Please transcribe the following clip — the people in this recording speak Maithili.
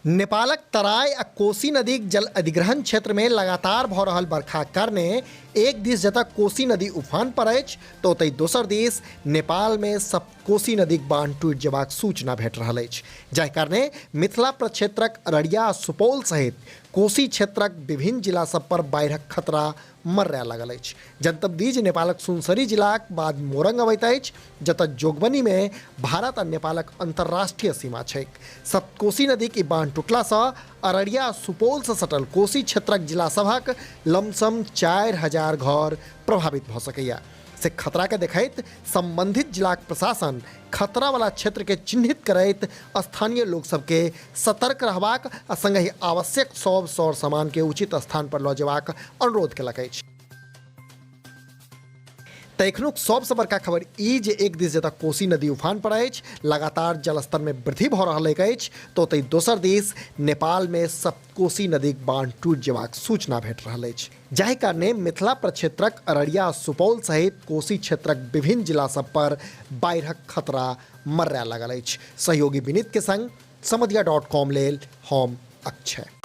नेपालक तराई आ कोसी नदीक जल अधिग्रहण क्षेत्रमे लगातार भऽ रहल बरखाक कारणे एक दिस जतऽ कोसी नदी उफान पर अछि तऽ ओतहि दोसर दिस नेपालमे सप्तकोसी नदीक बान्ह टूटि जेबाक सूचना भेट रहल अछि, जाहि कारणे मिथिला प्रक्षेत्रक अररिया आ सुपौल सहित कोसी क्षेत्रक विभिन्न जिला सभ पर बाढ़िक खतरा मर्राय लागल अछि। जनतब दी जे नेपालक सुनसरी जिलाक बाद मोरंग अबैत अछि, जतय जोगबनीमे भारत आ नेपालक अंतर्राष्ट्रीय सीमा छैक। सप्तकोसी नदीक ई बान्ह टूटलासँ अररिया आ सुपौलसँ सटल कोसी क्षेत्रक जिला सभक लमसम 4000 घर प्रभावित भऽ सकैए। से खतराके देखैत संबंधित जिलाक प्रशासन खतरावला क्षेत्रके चिन्हित करैत स्थानीय लोक सबके सतर्क रहबाक आ संगहि आवश्यक सब सर सामानके उचित स्थान पर लऽ जेबाक अनुरोध केलक अछि। तऽ एखनुक सबसँ बड़का खबर ई जे एक दिस जतऽ कोसी नदी उफान पर अछि, लगातार जलस्तरमे वृद्धि भऽ रहल अछि, तऽ ओतहि दोसर दिस नेपालमे सप्तकोसी नदीक बान्ह टूटि जेबाक सूचना भेट रहल अछि, जाहि कारणे मिथिला प्रक्षेत्रक अररिया आ सुपौल सहित कोसी क्षेत्रक विभिन्न जिला सब पर बाढ़िक खतरा मर्राय लागल अछि। सहयोगी विनीत के संग समदिया डॉट कॉम लेल हम अक्षय।